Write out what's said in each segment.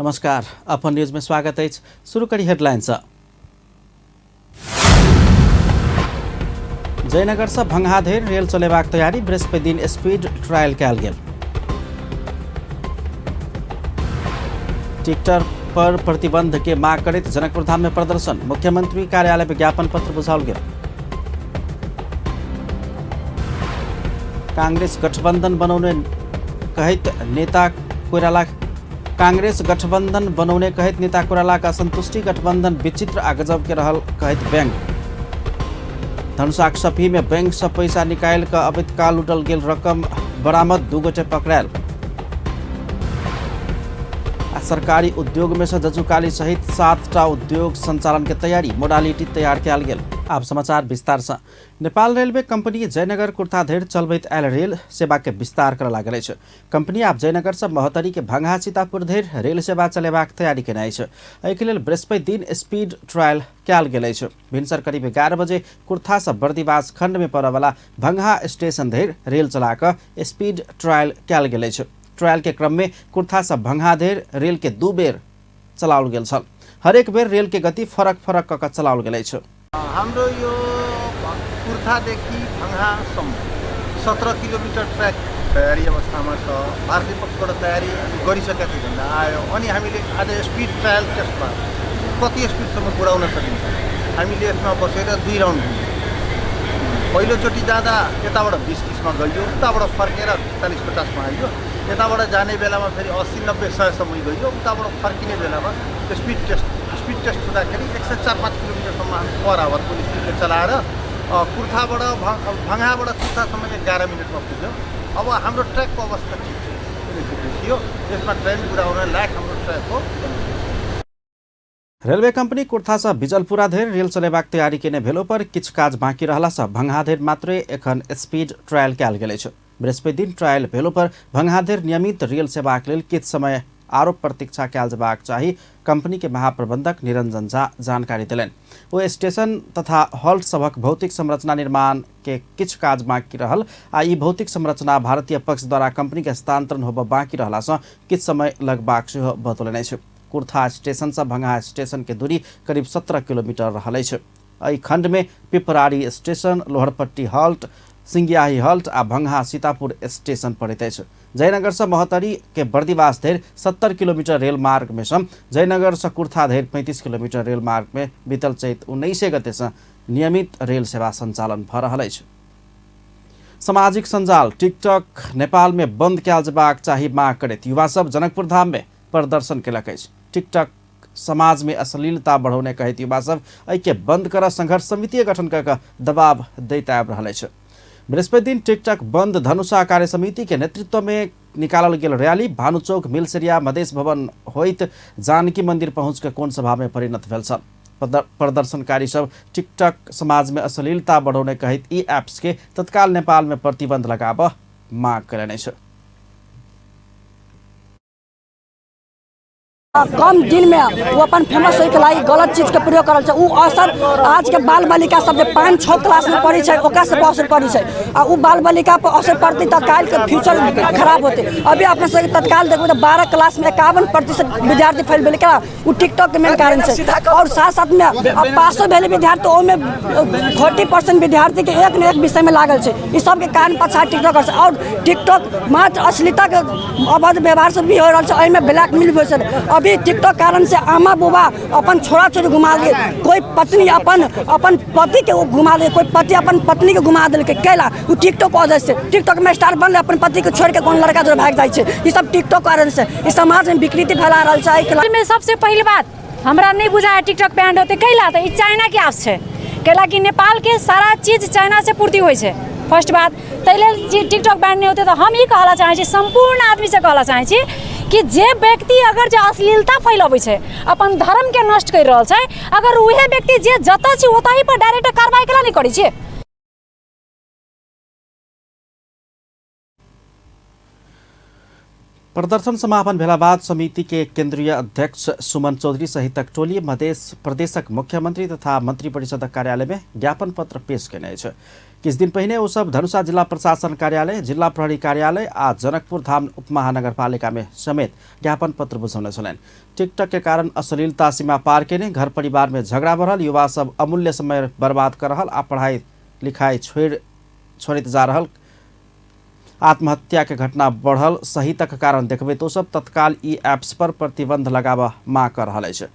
नमस्कार, अपन न्यूज में स्वागत अछि। शुरू करी हेडलाइन से। जयनगर से भंगहा धरि रेल चलेबाक तैयारी, बृहस्पति दिन स्पीड ट्रायल कयल गेल। टिकट पर प्रतिबंध के मांग करैत जनकपुरधाम में प्रदर्शन, मुख्यमंत्री कार्यालय में ज्ञापन पत्र बुझाओल गेल। कांग्रेस गठबंधन बनौने कहैत नेता कोइराला कांग्रेस गठबंधन बनौने कहैत नेता कोइराला का असंतुष्टि, गठबंधन विचित्र आ गजब के रहल कहैत बैंक। धनुषाक सफी में बैंक से पैसा निकालि कऽ अबैत काल लूटल गेल रकम बरामद, 2 गोटे पकड़ायल। आ सरकारी उद्योग में से जजुकाली सहित 7टा उद्योग संचालन के तैयारी, मोडालिटी तैयार कयल गेल। आब समाचार विस्तार से। नेपाल रेलवे कंपनी जयनगर कुर्था धरि चलबैत आयल रेल सेवा के विस्तार करऽ लागल अछि। कंपनी आब जयनगर से महोत्तरी के भंगहा सीतापुर धरि रेल सेवा चलेबाक तैयारी केने अछि। एहिके लेल बृहस्पति दिन स्पीड ट्रायल कयल गेल अछि। भिनसर करीब 11 बजे कुर्था से बर्दिवास खंड में पड़यवला भंगहा स्टेशन धरि रेल चला कऽ स्पीड ट्रायल कयल गेल अछि। ट्रायल के क्रम में कुर्था से भंगहा धरि रेल के 2 बेर चलाओल गेल छल। हरेक बेर रेल के गति फरक फरक कऽ कऽ चलाओल गेल अछि। हाम्रो यो कुर्थादेखि भङ्गासम्म 17 किलोमिटर ट्र्याक तयारी अवस्थामा छ। भारतीय पक्षबाट तयारी गरिसकेका थियो भन्दा आयो। अनि हामीले आज स्पिड ट्रायल टेस्टमा कति स्पिडसम्म कुदाउन सकिन्छ, हामीले यसमा बसेर 2 राउन्ड घुम्यौँ। पहिलोचोटि जाँदा यताबाट 20-30 गइयो, उताबाट फर्केर 40-50 आइयो। यताबाट जाने बेलामा फेरि 80-90 100सम्म गइयो। उताबाट फर्किने बेलामा स्पिड टेस्ट हुँदाखेरि 104-5 किलोमिटरसम्म हामी पर आवरको स्पिडले चलाएर कुर्थाबाट भङ्गाबाट कुर्थासम्म 11 मिनटमा पुग्यौँ। अब हाम्रो ट्र्याकको अवस्था ठिक थियो, यसमा ट्रेन कुदाउन लायक हाम्रो ट्र्याक हो। रेलवे कंपनी कुर्था से बिजलपुरा धरि रेल चलेबाक तैयारी केने भेलो पर किछु काज बाँकी रहला से भंगहा धरि मात्रे एखन स्पीड ट्रायल कयल गेल अछि। बृहस्पति दिन ट्रायल भेलो पर भंगहा धरि नियमित रेल सेवाक लेल किछु समय आरो प्रतीक्षा कयल जेबाक चाही, कंपनी के महाप्रबंधक निरंजन झा जानकारी देलनि। ओ स्टेशन तथा हॉल्ट सभक भौतिक संरचना निर्माण के किछु काज बाँकी रहल आ ई भौतिक संरचना भारतीय पक्ष द्वारा कंपनी के हस्तांतरण होबऽ बाँकी रहला सँ किछु समय लगबाक सेहो बतौलनि अछि। कुर्था स्टेशन से भंगहा स्टेशन के दूरी करीब 17 किलोमीटर रहल अछि। एहि खंड में Piprari station, Loharpatti halt, Singiyahi halt आ भंगहा सीतापुर स्टेशन पड़ैत अछि। जयनगर से महोत्तरी के बर्दिवास धरि 70 किलोमीटर रेल मार्ग में सँ जयनगर से कुर्था धरि 35 किलोमीटर रेल मार्ग में बीतल चैत 19 गते से नियमित रेल सेवा संचालन भऽ रहल अछि। सामाजिक सञ्जाल टिकटक नेपाल में बंद कयल जेबाक चाही मांग करैत युवा सब जनकपुर धाम में प्रदर्शन केलक अछि। टिकटक समाज में अश्लीलता बढ़ौने कहैत युवा सब एहिके बंद करऽ संघर्ष समिति गठन कऽ कऽ दबाव दैत आबि रहल अछि। बृहस्पति दिन टिकटक बंद धनुषा कार्य समिति के नेतृत्व में निकालल गेल रैली भानुचौक, मिलसरिया, मधेश भवन होइत जानकी मंदिर पहुँच कऽ कोण सभा में परिणत भेल छल। प्रदर्शनकारी सब टिकटक समाज में अश्लीलता बढ़ौने कहैत ई ऐप्स के तत्काल नेपाल में प्रतिबंध लगाबऽ मांग कयलनि अछि। कम दिन में वो अपन फेमस होइके लागि गलत चीजके प्रयोग करल छै। उ असर आजके बाल बालिका सब जे 5-6 क्लास में पढ़ै छै ओकरा सब पर असर पड़ै छै आ उ बाल बालिका पर असर पड़तै तऽ काल्हिके फ्यूचर खराब होतै। अभी अपना सबके तत्काल देखबै तऽ 12 क्लास में 51% विद्यार्थी फेल भेलै, केना? उ टिकटॉकके मेन कारण छै। और साथ साथ में अब पासो भेलै विद्यार्थी, ओहिमे 40% विद्यार्थीके एक ने एक विषयमे लागल छै। ई सबके कारण पछा टिकटॉक छै। और टिकटॉक मात्र अश्लीलताके अभद्र व्यवहार सब भी हो रहल छै, एहिमे ब्लैकमेल भी होइ छै। अभी टिकटॉक कारण से आमा बुबा अपन छोरा छोरी घुमा देलकै, कोई पत्नी अपन अपन पति के घुमा देलकै, कोई पति अपन पत्नी के घुमा देलकै। कैला? उ टिकटॉक वजह से। टिकटॉक में स्टार बनलै, अपन पति के छोड़ के कोन लड़का जोर भागि जाइ छै। ई सब टिकटॉक कारण से ई समाज में विकृति फैला रहल छै। एहिके में सबसे पहिल बात हमरा नहीं बुझाया टिकटॉक बैंड होते, कैला? तऽ ई चाइना के ऐप छै। कैला कि नेपाल के सारा चीज चाइना से पूर्ति होइ छै, फर्स्ट बात। ताहि लेल जे टिकटॉक बैंड नहीं होते तऽ हम ई कहला चाहै छी, सम्पूर्ण आदमी से कहला चाहै छी कि जे व्यक्ति अगर जे अश्लीलता फैलबै छै, अपन धर्म के नष्ट करि रहल छै, अगर उहे व्यक्ति जे जतऽ छै ओतहि पर डायरेक्ट कार्रवाई केला नहीं करै छै। प्रदर्शन समापन भेला बाद समिति के केन्द्रीय अध्यक्ष सुमन चौधरी सहितक टोली मध्य प्रदेशक मुख्यमंत्री तथा मंत्री परिषदक कार्यालय में ज्ञापन पत्र पेश केने अछि। किछु दिन पहिने ओ सब धनुषा जिला प्रशासन कार्यालय, जिला प्रहरी कार्यालय आ जनकपुर धाम उपमहानगरपालिका में समेत ज्ञापन पत्र बुझौने छलनि। टिकटक के कारण अश्लीलता सीमा पार केने घर परिवार में झगड़ा बढ़ल, युवा सब अमूल्य समय बर्बाद कर रहल आ पढ़ाई लिखाई छोड़ैत जा रहल, आत्महत्या के घटना बढ़ल सहितक कारण देखबैत ओ सब तत्काल ई ऐप्स पर प्रतिबंध लगाबऽ मांग कर रहल अछि।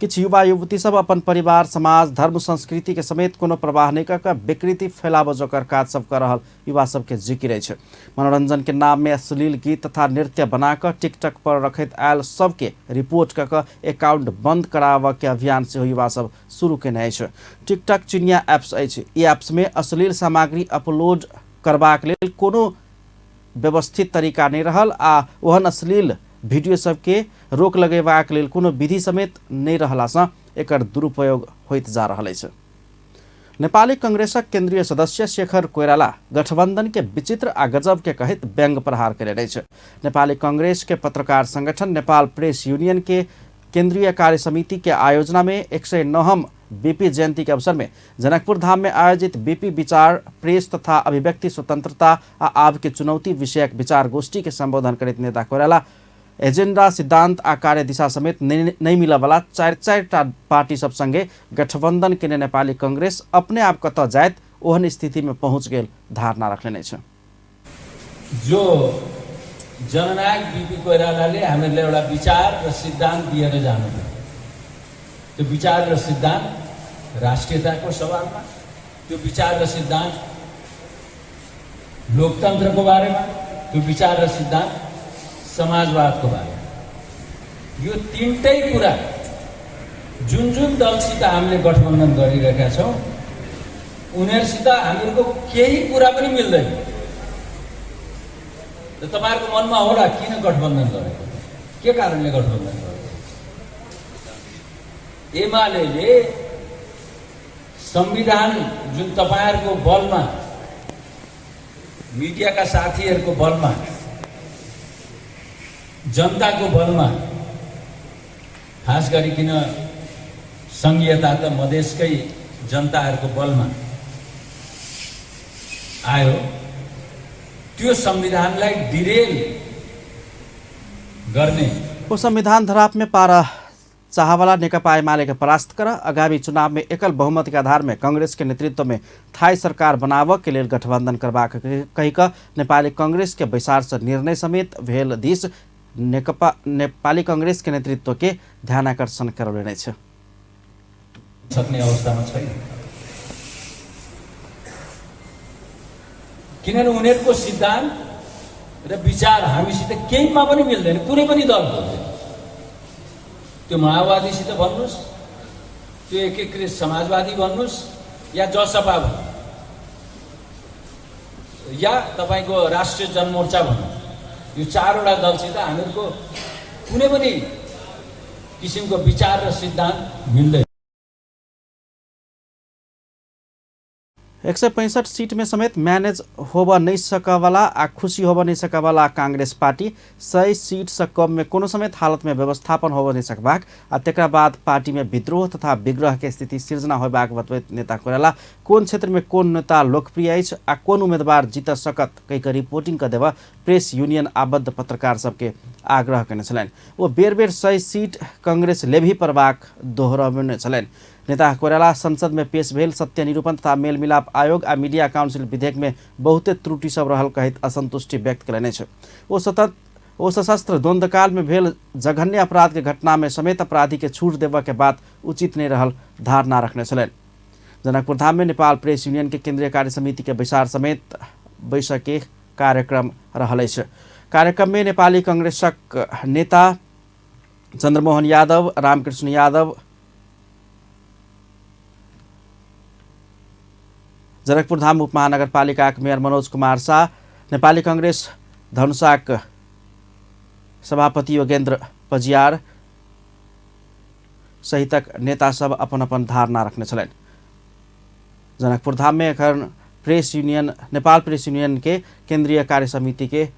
किछु युवा युवती सब अपन परिवार, समाज, धर्म, संस्कृति के समेत कोनो प्रवाह नहि कऽ कऽ विकृति फैलाबऽ जोकर काज सब कर रहल युवा सबके जिक्र अछि। मनोरंजन के नाम में अश्लील गीत तथा नृत्य बना कऽ टिकटक पर रखैत आयल सबके रिपोर्ट कऽ कऽ अकाउंट बंद कराबऽ के अभियान सेहो युवा सब शुरू केने अछि। टिकटक चिनिया ऐप्स अछि। ई ऐप्स में अश्लील सामग्री अपलोड करबाक लेल कोनो व्यवस्थित तरीका नहि रहल आ ओहन अश्लील वीडियो सबके रोक लगेबाक लेल कोनो विधि समेत नहि रहलासँ एकर दुरुपयोग होइत जा रहल अछि। नेपाली कांग्रेसक केन्द्रीय सदस्य शेखर कोइराला गठबंधन के विचित्र आ गजब के कहैत व्यंग्य प्रहार कयलनि अछि। नेपाली कांग्रेस के पत्रकार संगठन नेपाल प्रेस यूनियन के केंद्रीय कार्य समिति के आयोजना में 109म बीपी जयंती के अवसर में जनकपुर धाम में आयोजित बीपी विचार प्रेस तथा अभिव्यक्ति स्वतंत्रता आ आब के चुनौती विषयक विचार गोष्ठी के संबोधन करैत नेता कोइराला एजेंडा, सिद्धांत आ कार्य दिशा समेत नहि मिलऽवला चारि चारि टा पार्टी सब संगे गठबंधन केने नेपाली कांग्रेस अपने आप कतऽ जायत ओहन स्थिति में पहुंच गेल धारणा रखलनि अछि। जो जननायक बीपी कोइरालाले हामीहरूलाई एउटा विचार र सिद्धान्त दिएर जानुभयो, त्यो विचार र सिद्धान्त राष्ट्रियताको सवालमा, त्यो विचार र सिद्धान्त लोकतन्त्रको बारेमा, त्यो विचार र सिद्धान्त समाजवादको बारेमा, यो तिनटै कुरा जुन जुन दलसित हामीले गठबन्धन गरिरहेका छौँ उनीहरूसित हामीहरूको केही कुरा पनि मिल्दैन। र तपाईँहरूको मनमा होला किन गठबन्धन गरेको, के कारणले गठबन्धन गरेको? एमाले संविधान जुन तपाईँहरूको बलमा, मिडियाका साथीहरूको बलमा, जनताको बलमा, खास गरिकन सङ्घीयता त मधेसकै जनताहरूको बलमा आयो, त्यो संविधानलाई डिरेल गर्ने। ओ संविधान धराप में पारा चाहवाला नेकपा एमाले के परास्त कर आगामी चुनाव में एकल बहुमत के आधार में कांग्रेस के नेतृत्व में थाई सरकार बनाव के लेल गठबंधन करबाक कहि कऽ नेपाली कांग्रेस के बैसार से निर्णय समेत भेल दिस नेपाली कांग्रेस के नेतृत्व के ध्यानाकर्षण करौलनि अछि। सक्ने अवस्थामा छैन, किनभने उनीहरूको सिद्धान्त र विचार हामीसित केहीमा पनि मिल्दैन, कुनै पनि दलको। त्यो माओवादीसित भन्नुहोस्, त्यो एकीकृत समाजवादी भन्नुहोस्, या जसपा भन्नुहोस्, या तपाईँको राष्ट्रिय जनमोर्चा भन्नुहोस्, यो चारवटा दलसित हामीहरूको कुनै पनि किसिमको विचार र सिद्धान्त मिल्दैन। 165 सीट में समेत मैनेज होब नहीं सकवाला आ खुशी होब नहीं सकवाला कांग्रेस पार्टी 100 सीट से कम में कोनो समेत हालत में व्यवस्थापन होब नहीं सकबाक आ तकरा बाद पार्टी में विद्रोह तथा विग्रह के स्थिति सिर्जना होबाक बतबैत नेता कोइराला कोन क्षेत्र में कोन नेता लोकप्रिय अछि आ कोन उम्मीदवार जीत सकत कहि कऽ रिपोर्टिंग कऽ देबऽ प्रेस यूनियन आबद्ध पत्रकार सबके आग्रह केने छलनि। ओ बेर बेर 100 सीट कांग्रेस लेबही पड़बाक दोहरबने छलनि। नेता कोइराला संसद में पेश भेल सत्य निरूपण तथा मेलमिलाप आयोग आ मीडिया काउंसिल विधेयक में बहुते त्रुटि सब रहल कहैत असंतुष्टि व्यक्त कयलनि अछि। ओ सशस्त्र द्वंद्वकाल में भेल जघन्य अपराध के घटना में समेत अपराधी के छूट देबऽ के बात उचित नहीं रहल धारणा रखने छलनि। जनकपुर धाम में नेपाल प्रेस यूनियन के केंद्रीय कार्य समिति के बैसार समेत बैसक के कार्यक्रम रहल अछि। कार्यक्रम में नेपाली कांग्रेसक नेता चंद्रमोहन यादव, रामकृष्ण यादव, जनकपुर धाम उपमहानगरपालिकाक मेयर मनोज कुमार शाह, नेपाली कांग्रेस धनुषाक सभापति योगेन्द्र पजियार सहितक नेता सब अपन अपन धारणा रखने छलनि। जनकपुर धाम में एखन press union Nepal press union के केंद्रीय कार्य समिति के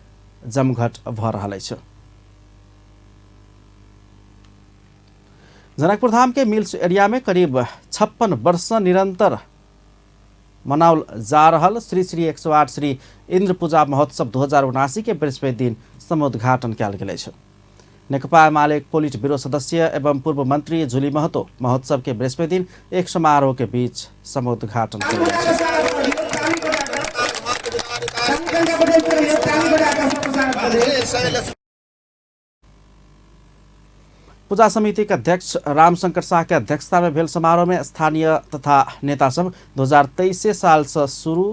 जमघट भऽ रहल अछि। जनकपुर धाम के मिल्स एरिया में करीब 56 वर्ष निरंतर मनाओल जा रहल श्री श्री 108 श्री इंद्र पूजा महोत्सव 2079 के बृहस्पति दिन समुद्घाटन कयल गेल अछि। नेकपा एमाले पोलिट ब्यूरो सदस्य एवं पूर्व मंत्री झुली महतो महोत्सव के बृहस्पति दिन एक समारोह के बीच समुद्घाटन कयल गेल अछि। पूजा समिति के अध्यक्ष रामशंकर शाह के अध्यक्षता में भेल समारोह में स्थानीय तथा नेता सब 2023 साल से शुरू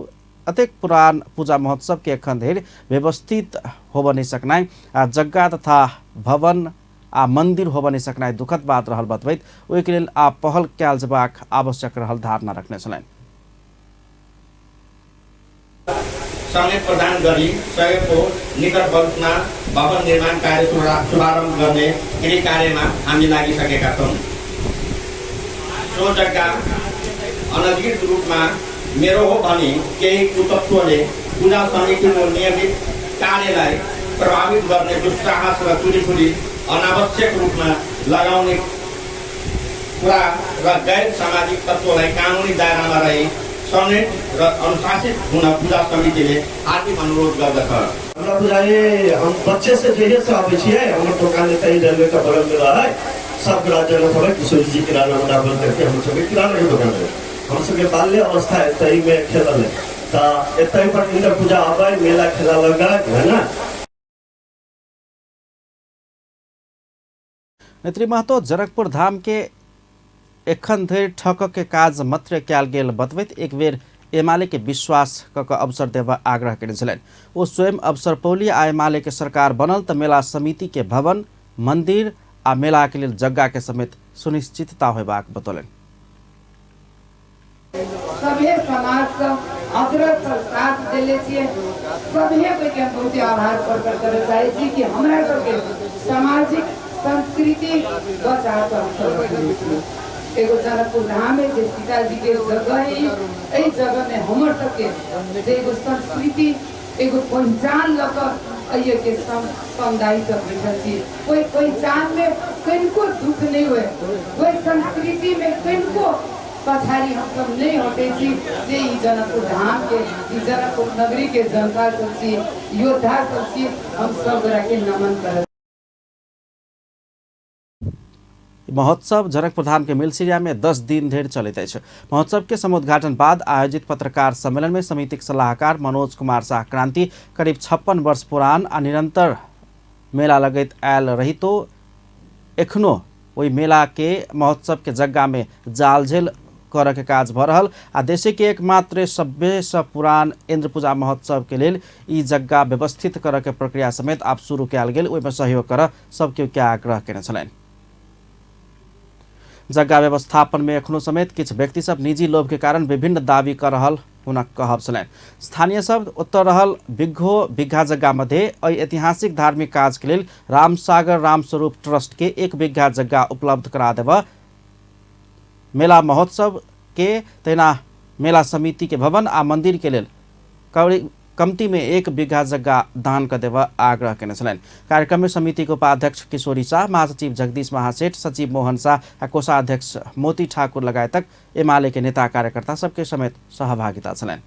अतेक पुरान पूजा महोत्सव के एखन धरि व्यवस्थित होबऽ नहि सकनाइ आ जग्गा तथा भवन आ मंदिर होबऽ नहि सकनाइ दुखद बात रहल बतबैत ओहिके लेल आब पहल कयल जेबाक आवश्यक रहल धारणा रखने छलनि। समेत प्रदान गरी सहयोगको निकट भविष्यमा भवन निर्माण कार्य शुभारम्भ गर्ने गृह कार्यमा हामी लागिसकेका छौँ। सो जग्गा अनधिकृत रूपमा मेरो हो भनी केही कुतत्वले पूजा समितिको नियमित कार्यलाई प्रभावित गर्ने दुस्साहस र चुरीखुरी अनावश्यक रूपमा लगाउने कुरा र गैर सामाजिक तत्त्वलाई कानुनी दायरामा रही संयमित र अनुशासित हुन पूजा समितिले हार्दिक अनुरोध गर्दछ। हमरा बुझाइए हम बच्चे से जहिए से आबै छियै, हमर दोकान एतै रेलवे के बगल में रहै, सब गोरा जनत हबै, किशोर जी किराना बराबर करके हम सबके किराना के दोकान है। हम सबके बाल्य अवस्था एतै में खेलल है, तऽ एतै पर इंद्र पूजा आबै, मेला खेला लगा है ना। नेत्री महतो जनकपुर धाम के एखन धरि ठकक के काज मात्र कयल गेल बतबैत एक बेर एमाले के विश्वास क के अवसर देबऽ आग्रह कयने छलनि। ओ स्वयं अवसर पौली आ एमाले के सरकार बनल तऽ मेला समिति के भवन, मंदिर आ मेला के लेल जग्गा के समेत सुनिश्चितता होयबाक बतौलनि। सभे समाज सब अग्रज सब साथ देले छियै, सभे कोइके हम बहुते आभार प्रकट करऽ चाहै छी कि हमरा सबके सामाजिक संस्कृति बचा कऽ हमसब रखने छियै। एगो जनकपुर धाम है जे सीताजी के जगह है, एहि जगह में हमर सबके जे एगो संस्कृति एगो पहिचान लऽ कऽ एहि के समुदाय सब बैठल छी, ओहि पहिचान में कनिको दुख नहि हुए, ओहि संस्कृति में कनिको पछाड़ी हमसब नहि हटै छी। से ई जनकपुर धाम के, ई जनकपुर नगरी के जनता सब छी, योद्धा सब छी, हम सब गोरा के नमन करब। महोत्सव जनकपुर धाम के मिलसिरिया में 10 दिन धरि चलैत अछि। महोत्सव के समुद्घाटन बाद आयोजित पत्रकार सम्मेलन में समितिक सलाहकार मनोज कुमार शाह क्रांति करीब 56 वर्ष पुरान आ निरंतर मेला लगैत आयल रहितो एखनो ओहि मेला के महोत्सव के जग्गा में जालझेल करऽ के काज भऽ रहल आ देशे के एकमात्र सभ्य पुरान इंद्र पूजा महोत्सव के लेल ई जग्गा व्यवस्थित करऽ के प्रक्रिया समेत आब शुरू कयल गेल, ओहिमे सहयोग करऽ सब केओ के आग्रह केने छलनि। जग्गा व्यवस्थापन में एखनो समेत किछु व्यक्ति सब निजी लोभ के कारण विभिन्न दावी कर रहल हुनक कहब छलनि। स्थानीय सब ओतऽ रहल बिघो बिघा जग्गा मध्ये एहि ऐतिहासिक धार्मिक काज के लेल रामसागर रामस्वरूप ट्रस्ट के 1 बिघा जग्गा उपलब्ध करा देबऽ, मेला महोत्सव के तहिना मेला समिति के भवन आ मंदिर के लेल कमती में 1 बीघा जग्गा दान क देबऽ आग्रह केने छलनि। कार्यक्रम में समिति के उपाध्यक्ष किशोरी शाह, महासचिव जगदीश महासेठ, सचिव मोहन शाह आ कोषाध्यक्ष मोती ठाकुर लगायतक एमाले के नेता कार्यकर्ता सबके समेत सहभागिता छलनि।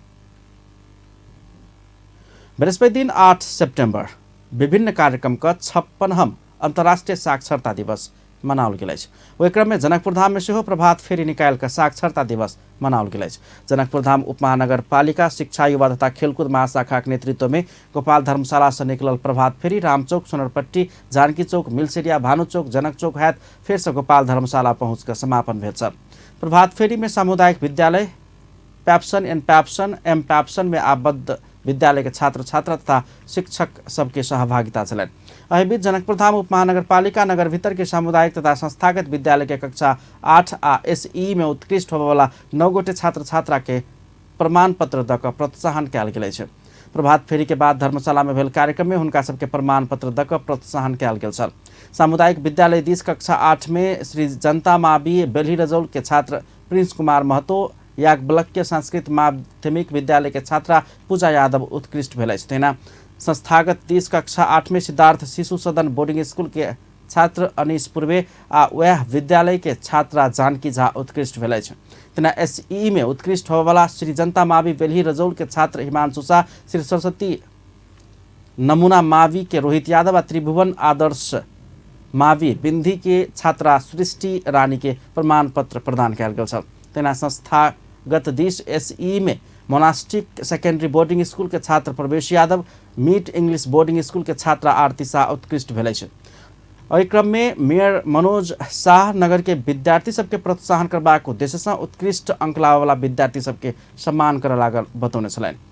बृहस्पति दिन 8 सेप्टेम्बर विभिन्न कार्यक्रम क 56 अंतर्राष्ट्रीय साक्षरता दिवस मनाओल गेल अछि। ओहि क्रम में जनकपुर धाम में सेहो प्रभात फेरी निकालि कऽ साक्षरता दिवस मनाओल गेल अछि। जनकपुर धाम उपमहानगरपालिका शिक्षा युवा तथा खेलकूद महाशाखाक नेतृत्व में गोपाल धर्मशाला से निकलल प्रभात फेरी रामचौक, सोनरपट्टी, जानकी चौक, मिलसेरिया, भानु चौक, जनक चौक हैत फेर से गोपाल धर्मशाला पहुँच कऽ समापन भेल छल। प्रभात फेरी में सामुदायिक विद्यालय पैप्सन एन पैप्सन एम पैप्सन में आबद्ध विद्यालय के छात्र छात्रा तथा शिक्षक सबके सहभागिता छलनि। एहि बीच जनकपुर धाम उपमहानगरपालिका नगर भीतर के सामुदायिक तथा संस्थागत विद्यालय के कक्षा 8 आ एसई में उत्कृष्ट होबयवला 9 गोटे छात्र छात्रा के प्रमाण पत्र दऽ कऽ प्रोत्साहन कयल गेल अछि। प्रभात फेरी के बाद धर्मशाला में भेल कार्यक्रम में हुनका सबके प्रमाण पत्र दऽ कऽ प्रोत्साहन कयल गेल छल। सामुदायिक विद्यालय दिस कक्षा 8 में श्री जनता मावी बेलही रजौल के छात्र प्रिंस कुमार महतो, याज्ञवल्क्य संस्कृत माध्यमिक विद्यालय के छात्रा पूजा यादव उत्कृष्ट भेल अछि। तहिना संस्थागत दिस कक्षा 8 में सिद्धार्थ शिशु सदन बोर्डिंग स्कूल के छात्र अनिश पूर्वे आ वएह विद्यालय के छात्रा जानकी झा उत्कृष्ट भेल अछि। तेना एसईई में उत्कृष्ट होबयवला श्री जनता मावी बेलही रजौल के छात्र हिमांशु शाह, श्री सरस्वती नमूना मावी के रोहित यादव आ त्रिभुवन आदर्श मावी बिंधी के छात्रा सृष्टि रानी के प्रमाण पत्र प्रदान कयल गेल छल। तेना संस्थागत दिस एसई में मोनास्टिक सेकेंडरी बोर्डिंग स्कूल के छात्र Pravesh Yadav, Meet English boarding school के छात्रा आरती शाह उत्कृष्ट भेल अछि। एहि क्रम में मेयर मनोज शाह नगर के विद्यार्थी सबके प्रोत्साहन करबाक उद्देश्य से उत्कृष्ट अंक लाबयवला विद्यार्थी सबके सम्मान करय लागल बतौने छलनि।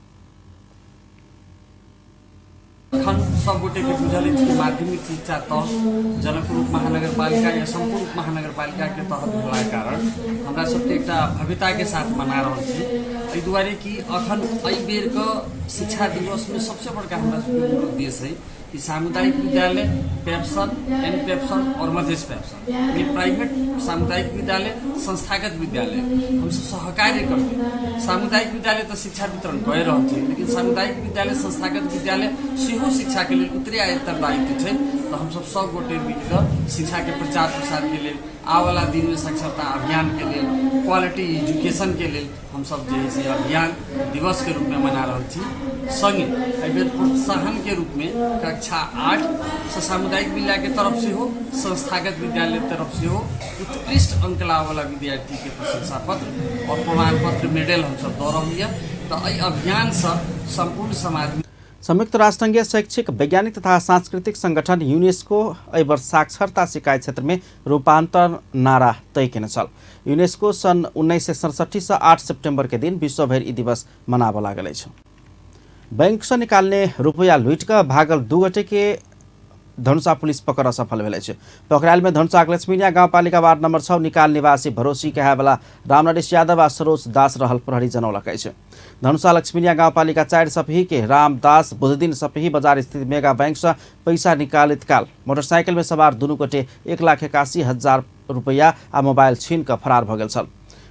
अखन सब गोटे के बुझल अछि कि माध्यमिक शिक्षा तह जनकपुर उप महानगरपालिका या सम्पूर्ण उप महानगरपालिका के तहत भेलाक कारण हमरा सबके एकटा भव्यता के साथ मना रहल छी। एहि दुआरे कि अखन एहि बेर के शिक्षा दिवस में सबसे बड़का हमरा सबके मूल उद्देश्य है कि सामुदायिक विद्यालय पेप्सन, एन पेप्सन और मधेश पेप्सन ये प्राइवेट सामुदायिक विद्यालय संस्थागत विद्यालय हमसब सहकार्य करते। सामुदायिक विद्यालय तो शिक्षा वितरण कए रहल छै, लेकिन सामुदायिक विद्यालय संस्थागत विद्यालय सेहो शिक्षा के लेल उतरे उत्तरदायित्व छै। तो हमसब सब गोटे मिलकर शिक्षा के प्रचार प्रसार के लेल, आबला दिन में साक्षरता अभियान के लेल, क्वालिटी एजुकेशन के लेल हमसब जे है से अभियान दिवस के रूप में मना रहल छी। संगे एहि बेर प्रोत्साहन के रूप में कक्षा 8 से सामुदायिक विद्यालय के तरफ से हो, संस्थागत विद्यालय के तरफ से हो उत्कृष्ट अंक लाबयवला विद्यार्थी के प्रशंसा पत्र और प्रमाण पत्र मेडल हमसब दऽ रहल यऽ। तो एहि अभियान से संपूर्ण समाज में संयुक्त राष्ट्रसंघीय शैक्षिक वैज्ञानिक तथा सांस्कृतिक संगठन यूनेस्को एहि वर्ष साक्षरता सिकाइ क्षेत्र में रूपांतरण नारा तय केने छल। यूनेस्को सन् 1967 से 8 सितंबर के दिन विश्वभरि ई दिवस मनाबऽ लागल अछि। बैंक से निकालने रुपया लूटि कऽ भागल 2 गोटे के धनुषा पुलिस पकड़ असफल भेल अछि। पकड़ायल में धनुषाक लक्ष्मीनिया गाउँपालिका वार्ड नंबर 6 निकाल निवासी भरोसी कहायवला रामनरेश यादव आ सरोज दास रहल प्रहरी जनौलक अछि। धनुषा लक्ष्मीनिया गाउँपालिका 4 सपही के रामदास बुधदिन सपही बाजार स्थित मेगा बैंक से पैसा निकालित काल मोटरसाइकिल में सवार दुनू गोटे 1,81,000 रुपया आ मोबाइल छीन कऽ फरार भऽ गेल छल।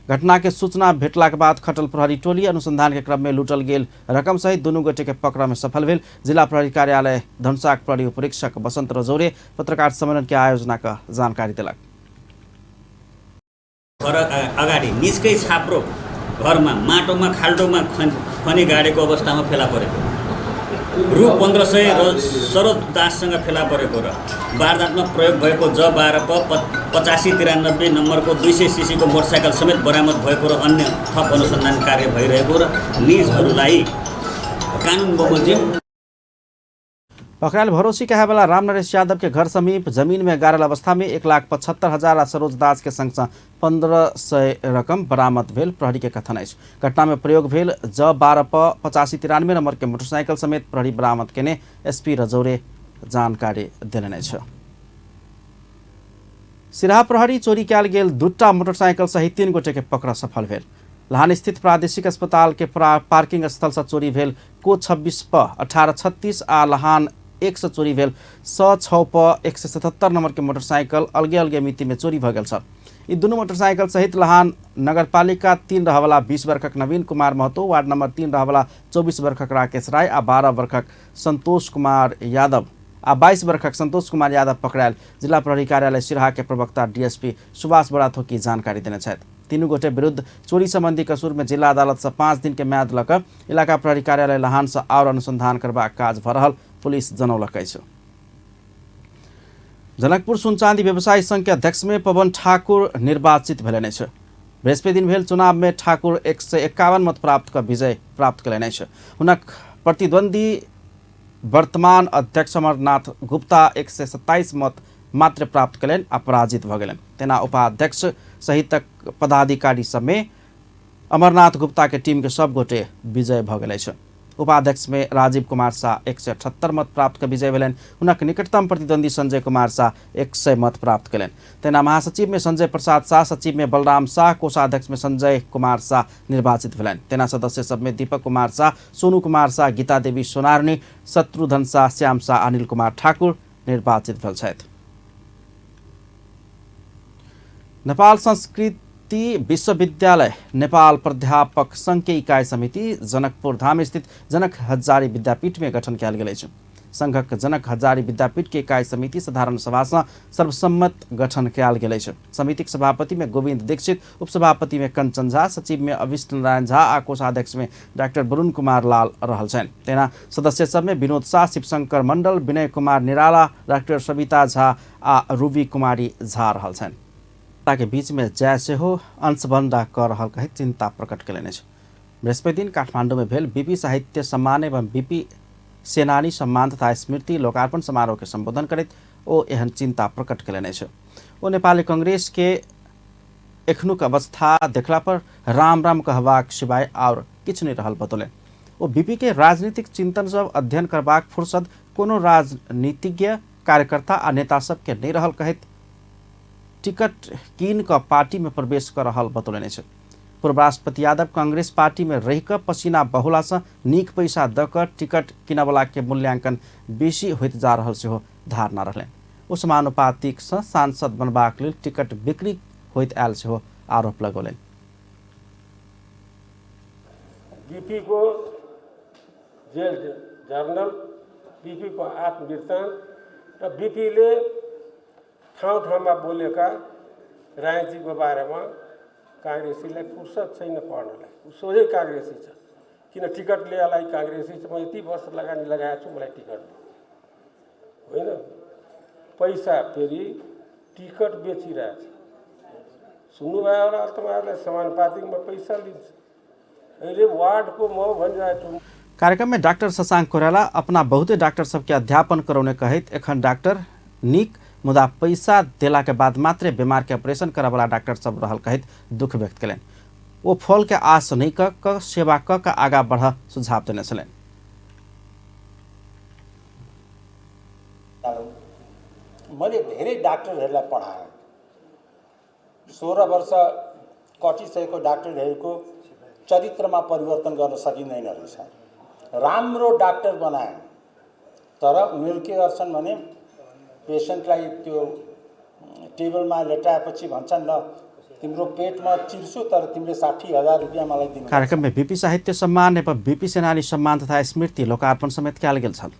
घटना के सूचना भेटलाक बाद खटल प्रहरी टोली अनुसंधान के क्रम में लूटल गेल रकम सहित दुनू गोटे के पकड़ में सफल भेल। जिला प्रहरी कार्यालय धनुषाक प्रहरी उपरीक्षक बसंत रजौरे पत्रकार सम्मेलन के आयोजना का जानकारी देलक। घर अगाडि निजकै छाप्रो घरमा माटोमा खाल्डोमा खनी गाडेको अवस्थामा फेला परेको रु 1500 र सरोज दाससँग फेला परेको र वारदातमा प्रयोग भएको ज 12 प 8593 नम्बरको 200 सीसीको मोटरसाइकल समेत बरामद भएको र अन्य थप अनुसन्धान कार्य भइरहेको र निजहरूलाई कानुन बमोजिम पकड़ायल भरोसी कहेवाला रामनरेश यादव के घर समीप जमीन में गाड़ल अवस्था में 1,75,000 आ सरोज दास के संग 1500 रकम बरामद भेल प्रहरी के कथन अछि। घटना में प्रयोग भेल ज 12 प 8593 नंबर के मोटरसाइकिल समेत प्रहरी बरामद केने एसपी रजौरे जानकारी देलनि अछि। सिराहा प्रहरी चोरी कयल गेल 2टा मोटरसाइकिल सहित 3 गोटे के पकड़ सफल भेल। लहान स्थित प्रादेशिक अस्पताल के पार्किंग स्थल से चोरी भेल को 26 प 1836 आ लहान 1 से चोरी भेल 106 प 177 नंबर के मोटरसाइकिल अलगे अलगे मिति में चोरी भऽ गेल छल। ई दुनू मोटरसाइकिल सहित लहान नगरपालिका 3 रहवला 20 वर्षक नवीन कुमार महतो, वार्ड नंबर 3 रहवला 24 वर्षक राकेश राय आ 12 वर्षक संतोष कुमार यादव आ 22 वर्षक संतोष कुमार यादव पकड़ायल जिला प्रहरी कार्यालय सिराहा के प्रवक्ता डीएसपी सुभाष बराथोकी जानकारी देने छथि। तीनू गोटे विरुद्ध चोरी संबंधी कसूर में जिला अदालत से 5 दिन के म्याद लऽ कऽ इलाका प्रहरी कार्यालय लहान से आओर अनुसंधान करबाक काज भऽ रहल पुलिस जनौलक अछि। जनकपुर सुनचाँदी व्यवसायी संघ के अध्यक्ष में पवन ठाकुर निर्वाचित भेलनि अछि। बृहस्पति दिन भेल चुनाव में ठाकुर 151 मत प्राप्त कऽ विजय प्राप्त कयलनि अछि। हुनक प्रतिद्वंदी वर्तमान अध्यक्ष अमरनाथ गुप्ता 127 मत मात्र प्राप्त कयलनि आ पराजित भऽ गेलनि। तेना उपाध्यक्ष सहितक पदाधिकारी सबमे अमरनाथ गुप्ता के टीम के सब गोटे विजय भऽ गेल अछि। उपाध्यक्ष में राजीव कुमार शाह 178 मत प्राप्त कऽ विजय भेलनि। हुनक निकटतम प्रतिद्वंदी संजय कुमार शाह 100 मत प्राप्त कयलनि। तेना महासचिव में संजय प्रसाद शाह, सचिव में बलराम शाह, कोषाध्यक्ष में संजय कुमार शाह निर्वाचित भेलनि। तेना सदस्य सब में दीपक कुमार शाह, सोनू कुमार शाह, गीता देवी सोनारनी, शत्रुघ्न शाह, श्याम शाह, अनिल कुमार ठाकुर निर्वाचित भेल छथि। नेपाल संस्कृति विश्वविद्यालय नेपाल प्राध्यापक संघ के इकाई समिति जनकपुर धाम स्थित जनक हजारी विद्यापीठ में गठन कयल गेल अछि। संघक जनक हजारी विद्यापीठ के इकाई समिति साधारण सभा से सर्वसम्मत गठन कयल गेल अछि। समितिक सभापति में गोविंद दीक्षित, उपसभापति में कंचन झा, सचिव में अविष्ट नारायण झा आ कोषाध्यक्ष में डाक्टर वरुण कुमार लाल रहल छनि। तेना सदस्य सब में विनोद शाह, शिवशंकर मंडल, विनय कुमार निराला, डाक्टर सविता झा आ रूबी कुमारी झा रहल छनि। के बीच में जाय सेहो अंशबंदा कऽ रहल कहैत चिंता प्रकट कयलनि अछि। बृहस्पति दिन काठमांडू में भेल बीपी साहित्य सम्मान एवं बीपी सेनानी सम्मान तथा स्मृति लोकार्पण समारोह के संबोधन करैत ओ एहन चिंता प्रकट कयलनि अछि। ओ नेपाली कांग्रेस के एखनुक अवस्था देखला पर राम राम कहबाक सिवाय और किछु नहीं रहल बतौलनि। ओ बीपी के राजनीतिक चिंतन सब अध्ययन करबाक फुर्सद कोनो राजनीतिज्ञ कार्यकर्ता आ नेता सबके नहीं रहल कहैत टिकट कीन कऽ पार्टी में प्रवेश कऽ रहल बतौलनि अछि। पूर्व राष्ट्रपति यादव कांग्रेस पार्टी में रहि कऽ पसीना बहुलासँ नीक पैसा दऽ कऽ टिकट किनऽवला के मूल्यांकन बेसी होइत जा रहल सेहो धारणा रहलनि। ओ समानुपातिकसँ सांसद बनबाक लेल टिकट बिक्री होइत आयल सेहो आरोप लगौलनि। बीपीको जेल जर्नल, बीपीको आत्मवृत्तान्त र बीपीले ठाउँ ठाउँमा बोलेका रायजीको बारेमा काङ्ग्रेसीलाई फुर्सद छैन पढ्नलाई। ऊ सोझै काङ्ग्रेसी छ, किन टिकट लिएलाई काङ्ग्रेसी छ, म यति वर्ष लगानी लगाएको छु, मलाई टिकट दियो होइन। पैसा फेरि टिकट बेचिरहेछ, सुन्नुभयो होला तपाईँहरूलाई, समानुपातिकमा पैसा लिन्छ अहिले वार्डको म भनिरहेको छु। कार्यक्रम में डाक्टर शशांक कोइराला अपना बहुते डाक्टर सबके अध्यापन करौने कहैत एखन डाक्टर नीक मुदा पैसा देला के बाद मात्रे बीमार के ऑपरेशन करऽवला डाक्टर सब रहल कहैत दुख व्यक्त कयलनि। ओ फल के आस नहीं कऽ सेवा कऽ आगा बढ़ सुझाव देने छलनि। मैले धेरै डाक्टरहरूलाई पढाएँ, 16 वर्ष कटिसकेको डाक्टरहरूको चरित्रमा परिवर्तन गर्न सकिँदैन रहेछ। राम्रो डाक्टर बनाए तर उनीहरू के गर्छन् भने पेसेन्टलाई त्यो टेबलमा लेटाएपछि भन्छन् ल तिम्रो पेटमा चिर्छु तर तिमीले 60,000 रुपियाँ मलाई दिनु। कार्यक्रम में बीपी साहित्य सम्मान एवं बीपी सेनानी सम्मान तथा स्मृति लोकार्पण समेत कयल गेल छल।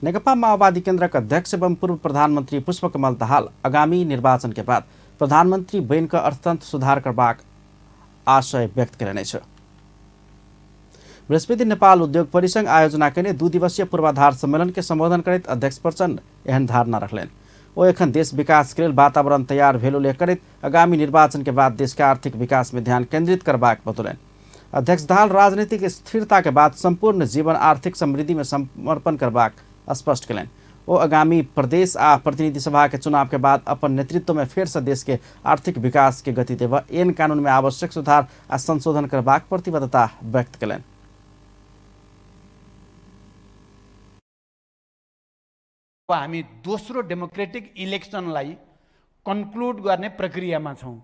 नेकपा माओवादी केन्द्रक अध्यक्ष एवं पूर्व प्रधानमन्त्री पुष्पकमल दाहाल आगामी निर्वाचन के बाद प्रधानमन्त्री बनि कऽ अर्थतंत्र सुधार करबाक आशय व्यक्त कयलनि अछि। बृहस्पति नेपाल उद्योग परिसंघ आयोजना कयने 2 दिवसीय पूर्वाधार सम्मेलन के संबोधन करैत अध्यक्ष प्रचण्ड एहन धारणा रखलनि। ओ एखन देश विकास के लेल वातावरण तैयार भेल उल्लेख करैत आगामी निर्वाचन के बाद देश के आर्थिक विकास में ध्यान केंद्रित करबाक बतौलनि। अध्यक्ष दाहाल राजनीतिक स्थिरता के बाद संपूर्ण जीवन आर्थिक समृद्धि में समर्पण करबाक स्पष्ट कयलनि। ओ आगामी प्रदेश आ प्रतिनिधि सभा के चुनाव के बाद अपन नेतृत्व में फेर से देश के आर्थिक विकास के गति देबऽ एन कानून में आवश्यक सुधार आ संशोधन करबाक प्रतिबद्धता व्यक्त कयलनि। हामी दोस्रो डेमोक्रेटिक इलेक्सनलाई कन्क्लुड गर्ने प्रक्रियामा छौँ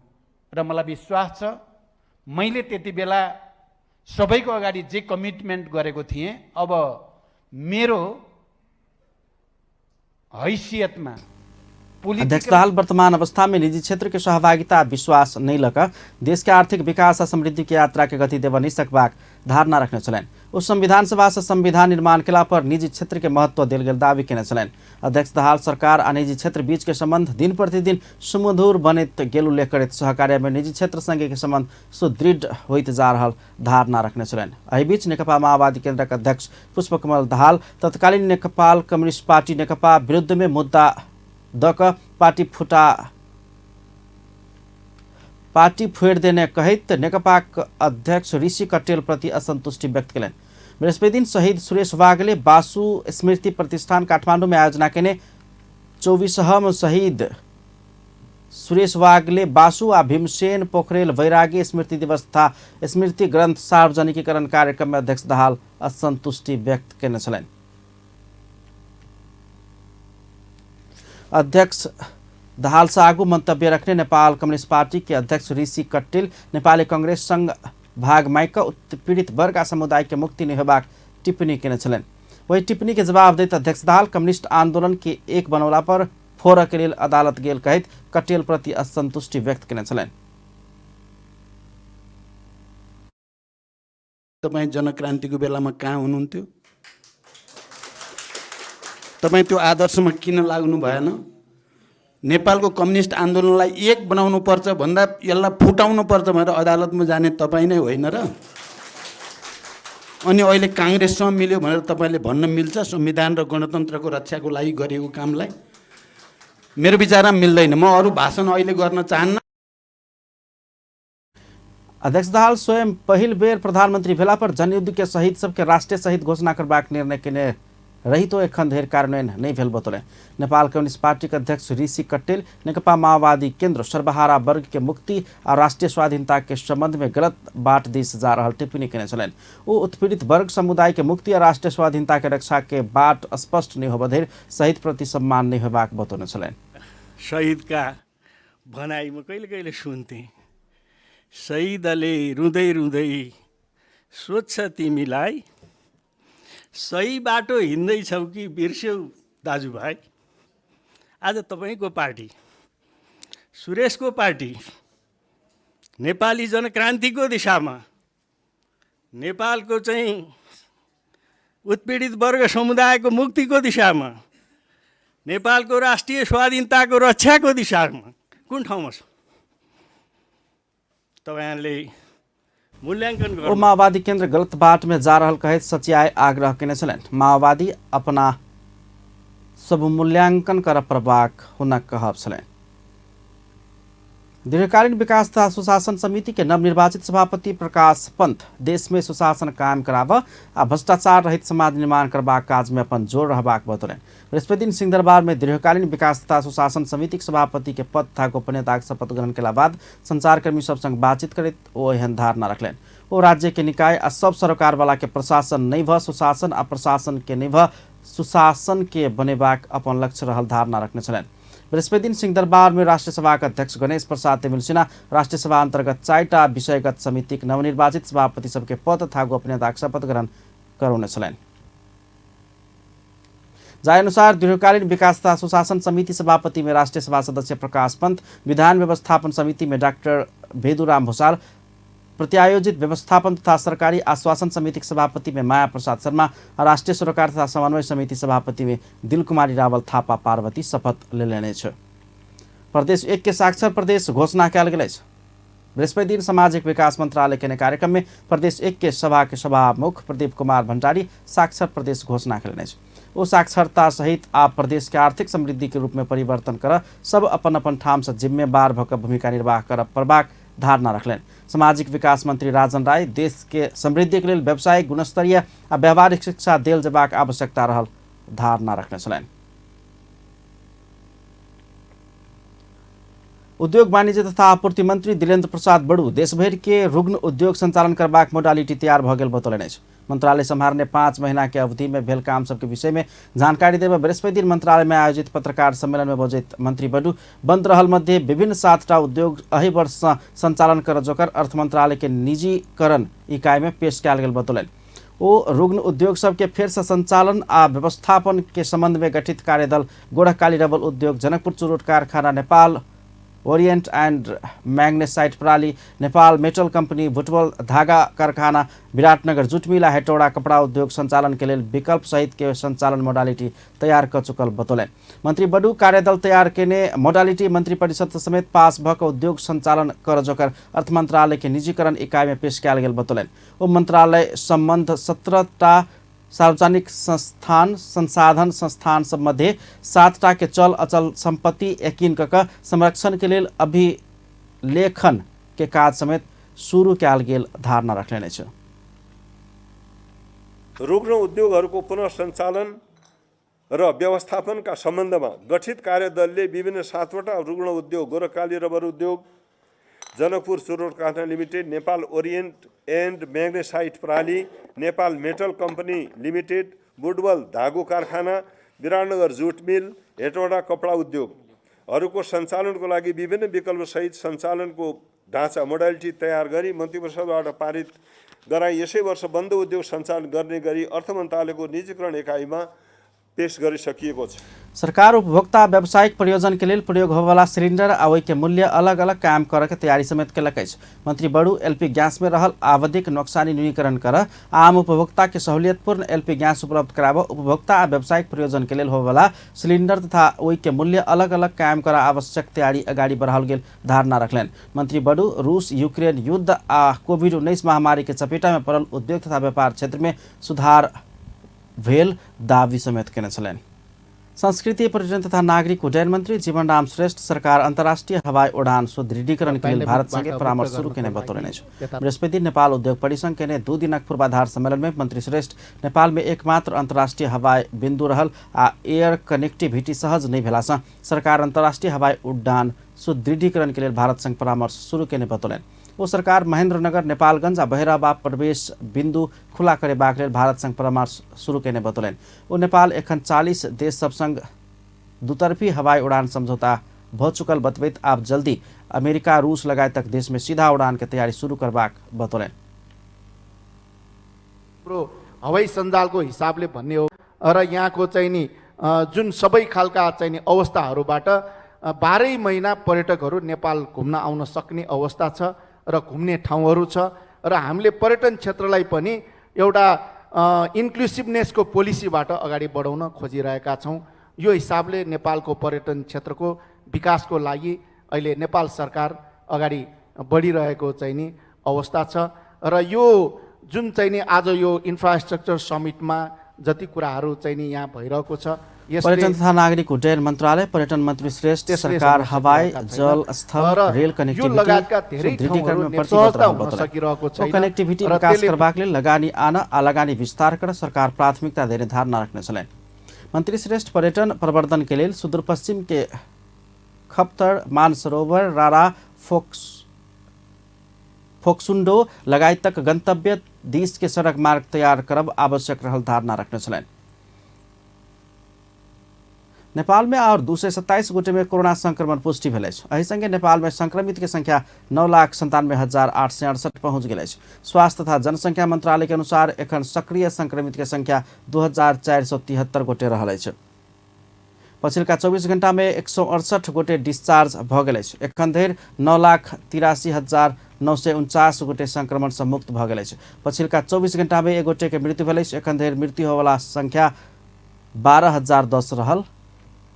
र मलाई विश्वास छ मैले त्यति बेला सबैको अगाडि जे कमिटमेन्ट गरेको थिएँ अब मेरो हैसियतमा। अध्यक्ष दाहाल वर्तमान अवस्था में निजी क्षेत्र के सहभागिता विश्वास नहीं लग देश के आर्थिक विकास आ समृद्धि के यात्रा के गति देव नहीं सकबाक धारणा रखने छलनि। ओ संविधान सभा से संविधान निर्माण केला पर निजी क्षेत्र के महत्व देल गेल दावी केने छलनि। अध्यक्ष दाहाल सरकार आ निजी क्षेत्र बीच के संबंध दिन प्रतिदिन सुमधुर बनैत गेल उल्लेख करैत सहकार्य में निजी क्षेत्र संगे के संबंध सुदृढ़ होइत जा रहल धारणा रखने छलनि। एहि बीच नेकपा माओवादी केन्द्रक अध्यक्ष पुष्पकमल दाहाल तत्कालीन नेपाल कम्युनिस्ट पार्टी नेकपा विरुद्ध में मुद्दा the क पार्टी फोड़ि देने कहैत नेकपाक अध्यक्ष ऋषि कटेल प्रति असंतुष्टि व्यक्त कयलनि। बृहस्पति दिन शहीद सुरेश वागले बासु स्मृति प्रतिष्ठान काठमांडू में आयोजना केने 24हम शहीद सुरेश वागले बासु आ भीमसेन पोखरेल वैरागी स्मृति दिवस तथा स्मृति ग्रंथ सार्वजनिकीकरण कार्यक्रम में अध्यक्ष दाहाल असंतुष्टि व्यक्त केने छलनि। अध्यक्ष दाहाल से आगू मंतव्य रखने नेपाल कम्युनिस्ट पार्टी के अध्यक्ष ऋषि कट्टेल नेपाली कांग्रेस संघ भाग माइक उत्पीड़ित वर्ग आ समुदाय के मुक्ति नहीं होबाक टिप्पणी केने छलनि। वही टिप्पणी के जवाब दैत अध्यक्ष दाहाल कम्युनिस्ट आंदोलन के एक बनौला पर फोड़ के लेल अदालत गेल कहैत कटेल प्रति असंतुष्टि व्यक्त केने छलनि। तपाईँ जनक्रान्तिको बेलामा कहाँ हुनुहुन्थ्यो? तपाईँ त्यो आदर्शमा किन लाग्नु भएन? नेपालको कम्युनिस्ट आन्दोलनलाई एक बनाउनुपर्छ भन्दा यसलाई फुटाउनुपर्छ भनेर अदालतमा जाने तपाईँ नै होइन र? अनि अहिले काङ्ग्रेससँग मिल्यो भनेर तपाईँले भन्न मिल्छ संविधान र गणतन्त्रको रक्षाको लागि गरिएको कामलाई? मेरो विचारमा मिल्दैन। म अरू भाषण अहिले गर्न चाहन्न। अध्यक्ष दाहाल स्वयं पहिल बेर प्रधानमंत्री भेला पर जनयुद्ध के शहीद सबके राष्ट्रिय शहीद घोषणा करबाक निर्णय केने रहितो एखन धरि कार्यान्वयन नहि भेल बतौलनि। नेपाल कम्युनिस्ट पार्टी के अध्यक्ष ऋषि कट्टेल नेकपा माओवादी केंद्र सर्वहारा वर्ग के मुक्ति आ राष्ट्रिय स्वाधीनता के संबंध में गलत बाट दिस जा रहल टिप्पणी केने छलनि। ओ उत्पीड़ित वर्ग समुदाय के मुक्ति आ राष्ट्रिय स्वाधीनता के रक्षा के बाट स्पष्ट नहि होबय धरि शहीद प्रति सम्मान नहि होबाक बतौने छलनि। शहीदका भनाइ म कहिले कहिले सुन्थेँ, शहीदले रुँदै रुँदै सोध्छ तिमीलाई, सही बाटो हिँड्दैछौ कि बिर्स्यौ दाजुभाइ। आज तपाईँको पार्टी, सुरेशको पार्टी नेपाली जनक्रान्तिको दिशामा, नेपालको चाहिँ उत्पीडित वर्ग समुदायको मुक्तिको दिशामा, नेपालको राष्ट्रिय स्वाधीनताको रक्षाको दिशामा कुन ठाउँमा छ? तपाईँहरूले मूल्याङ्कन ओ माओवादी केंद्र गलत बाट में जा रहल कहैत सचियाय आग्रह केने छलनि। माओवादी अपना सब मूल्यांकन कर पड़बाक हुनक कहब छलनि। दीर्घकालीन विकास तथा सुशासन समिति के नवनिर्वाचित सभापति प्रकाश पंत देश में सुशासन कायम कराब आ भ्रष्टाचार रहित समाज निर्माण करबाक काज में अपन जोर रहबाक बतौलनि। बृहस्पति दिन सिंहदरबार में दीर्घकालीन विकास तथा सुशासन समिति के सभापति के पद तथा गोपनीयताक शपथ ग्रहण केला बाद संचारकर्मी सब संग बातचीत करैत ओ एहन धारणा रखलनि। ओ राज्य के निकाय आ सब सरोकार वाला के प्रशासन नहि भ सुशासन आ प्रशासन के नहि भ सुशासन के बनेबाक अपन लक्ष्य रहल धारणा रखने छलनि। बृहस्पति दिन सिंहदरबार में राष्ट्रिय सभा के अध्यक्ष गणेश प्रसाद तिमिल्सिना राष्ट्रिय सभा अंतर्गत 4टा विषयगत समितिक नवनिर्वाचित सभापति सबके पद तथा गोपनीयताक शपथ ग्रहण करौने छलनि। जाहि अनुसार दीर्घकालीन विकास तथा सुशासन समिति सभापति में राष्ट्रिय सभा सदस्य प्रकाश पंत, विधान व्यवस्थापन समिति में डाक्टर भेदुराम भूषाल, प्रत्यायोजित व्यवस्थापन तथा सरकारी आश्वासन समिति के सभापति में माया प्रसाद शर्मा, राष्ट्रिय सरोकार तथा समन्वय समिति सभापति में दिलकुमारी रावल थापा पार्वती शपथ लेने छ। प्रदेश 1 के साक्षर प्रदेश घोषणा कयल गेल अछि। बृहस्पति दिन सामाजिक विकास मंत्रालय के कार्यक्रम में प्रदेश 1 के सभा के सभामुख प्रदीप कुमार भंडारी साक्षर प्रदेश घोषणा कयलनि अछि। ओ साक्षरता सहित आ प्रदेश के आर्थिक समृद्धि के रूप में परिवर्तन कर सब अपन अपन ठाम से जिम्मेवार भऽ कऽ भूमिका निर्वाह कर पड़बाक धारणा रखलनि। सामाजिक विकास मंत्री राजन राय देश के समृद्धि के लेल व्यावसायिक गुणस्तरीय आ व्यावहारिक शिक्षा देल जेबाक आवश्यकता रहल धारणा रखने छलनि। उद्योग वाणिज्य तथा आपूर्ति मंत्री दिलेन्द्र प्रसाद बडू देशभरि के रुग्ण उद्योग संचालन करबाक मोडालिटी तैयार भऽ गेल बतौलनि अछि। मंत्रालय सम्हारने 5 महीना के अवधि में भेल काम सबके विषय में जानकारी देब बृहस्पति दिन मंत्रालय में आयोजित पत्रकार सम्मेलन में बजैत मंत्री बडू बंद रहल मध्य विभिन्न 7टा उद्योग एहि वर्ष सँ संचालन कर जोकर अर्थ मंत्रालय के निजीकरण इकाई में पेश कयल गेल बतौलनि। ओ रुग्ण उद्योग सबके फेर से संचालन आ व्यवस्थापन के संबंध में गठित कार्यदल गोरखकाली रबल उद्योग, जनकपुर चुरोट कारखाना, नेपाल ओरिएंट एंड मैग्नेसाइट प्रणाली, नेपाल मेटल कंपनी, बुटवल धागा कारखाना, विराटनगर जूट मिल आ हेटौड़ा कपड़ा उद्योग संचालन के लेल विकल्प सहित के संचालन मोडालिटी तैयार क चुकल बतौलनि। मंत्री बडू कार्यदल तैयार केने मोडालिटी मंत्रिपरिषद समेत पास भ क उद्योग संचालन कर जोकर अर्थ मंत्रालय के निजीकरण इकाई में पेश कयल गेल बतौलनि। ओ मंत्रालय संबंध 17टा सार्वजनिक संस्थान संसाधन संस्थान सब मध्य 7टा के चल अचल संपत्ति यकीन क संरक्षण के लेल अभिलेखन के काज समेत शुरू कयल गेल धारणा रखलनि अछि। रुग्ण उद्योगहरूको पुनः सञ्चालन र व्यवस्थापनका सम्बन्धमा गठित कार्यदलले विभिन्न 7वटा रुग्ण उद्योग गोरखकाली रबर उद्योग, जनकपुर चुरोट कारखाना लिमिटेड, नेपाल ओरिएन्ट एन्ड म्याग्नेसाइट प्रणाली, Nepal metal company limited, Butwal धागो कारखाना, विराटनगर जुट मिल, हेटौँडा कपडा उद्योगहरूको सञ्चालनको लागि विभिन्न विकल्पसहित सञ्चालनको ढाँचा मोडालिटी तयार गरी मन्त्रीपरिषदबाट पारित गराई यसै वर्ष बन्द उद्योग सञ्चालन गर्ने गरी अर्थ मन्त्रालयको निजीकरण एकाइमा पेश गरिसकिएको छ। सरकार उपभोक्ता व्यावसायिक प्रयोजन के लेल प्रयोग होबयवला सिलिंडर आ ओहि के मूल्य अलग अलग कायम करऽ के तैयारी समेत केलक अछि। मंत्री बड़ू एलपी गैस में रहल आवधिक नोकसानी न्यूनीकरण कर आम उपभोक्ता के सहूलियतपूर्ण एलपी गैस उपलब्ध कराबऽ उपभोक्ता आ व्यावसायिक प्रयोजन के लेल होबयवला सिलिंडर तथा ओहि के मूल्य अलग अलग कायम कर आवश्यक तैयारी अगाडि बढ़ाओल गेल धारणा रखलनि। मंत्री बड़ू रूस यूक्रेन युद्ध आ कोविड-19 महामारी के चपेटा में पड़ल उद्योग तथा व्यापार क्षेत्र में सुधार भेल दावी समेत केने छलनि। संस्कृति पर्यटन तथा नागरिक उड्डयन मंत्री जीवनराम श्रेष्ठ सरकार अंतर्राष्ट्रीय हवाई उड़ान सुदृढीकरण के लेल भारत संगे परामर्श शुरू केने बतौलनि अछि। बृहस्पति नेपाल उद्योग परिसंघ केने 2 दिनक पूर्वाधार सम्मेलन में मंत्री श्रेष्ठ नेपाल में एकमात्र अंतर्राष्ट्रीय हवाई बिंदु रहल आ एयर कनेक्टिविटी सहज नहि भेला सँ सरकार अंतर्राष्ट्रीय हवाई उड्डान सुदृढीकरण के लेल भारत संग परामर्श शुरू केने बतौलनि। ओ सरकार महेन्द्रनगर, नेपालगंज आ भैरहवा प्रवेश बिंदु खुला करेबाक लेल भारत संग परामर्श शुरू केने बतौलनि। ओ नेपाल एखन 40 देश सब संग दुतर्फी हवाई उड़ान समझौता भ चुकल बतबैत आब जल्दी अमेरिका, रूस लगायतक देश में सीधा उड़ान के तैयारी शुरू करबाक बतौलनि। हाम्रो हवाई सञ्जालको हिसाबले भन्ने हो र यहाँको चाहिँ नि जुन सबै खालका चाहिँ नि अवस्थाहरूबाट 12 महिना पर्यटकहरू नेपाल घुम्न आउन सक्ने अवस्था छ र घुम्ने ठाउँहरू छ र हामीले पर्यटन क्षेत्रलाई पनि एउटा इन्क्लुसिभनेसको पोलिसीबाट अगाडि बढाउन खोजिरहेका छौँ। यो हिसाबले नेपालको पर्यटन क्षेत्रको विकासको लागि अहिले नेपाल सरकार अगाडि बढिरहेको चाहिँ नि अवस्था छ र यो जुन चाहिँ नि आज यो इन्फ्रास्ट्रक्चर समिटमा जति कुराहरू चाहिँ नि यहाँ भइरहेको छ, पर्यटन तथा नागरिक उड्डयन मन्त्रालय पर्यटन मन्त्री श्रेष्ठ सरकार हवाई, जल, स्थल, रेल कनेक्टिभिटी सुदृढीकरणमा प्रतिबद्ध रहल बतौलनि। कनेक्टिभिटी विकास करबाक लेल लगानी आन आ लगानी विस्तार कर सरकार प्राथमिकता देने धारणा रखने छलनि। मंत्री श्रेष्ठ पर्यटन प्रवर्धन के लेल सुदूरपश्चिम के खप्तर, मानसरोवर, रारा, फोक्सुन्डो लगायतक गंतव्य दिस के सड़क मार्ग तैयार करब आवश्यक रहल धारणा रखने छलनि। नेपाल में और 227 गोटे में कोरोना संक्रमण पुष्टि भेल अछि। एहि संगे नेपाल में संक्रमित के संख्या 9,97,868 पहुंच गेल अछि। स्वास्थ्य तथा जनसंख्या मंत्रालय के अनुसार एखन सक्रिय संक्रमित के संख्या 2,473 गोटे रहल अछि। पछिल्का 24 घंटा में 168 गोटे डिस्चार्ज भ गेल अछि। एखन धरि 9,83,949 गोटे संक्रमण से मुक्त भ गेल अछि। पछिल्का 24 घंटा में 1 गोटे के मृत्यु भेल अछि। एखन धरि मृत्यु होवला संख्या 12,010 रहल।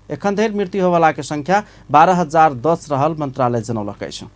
एखन धरि मृत्यु होवला के संख्या 12,010 रहल मंत्रालय जनौलक अछि।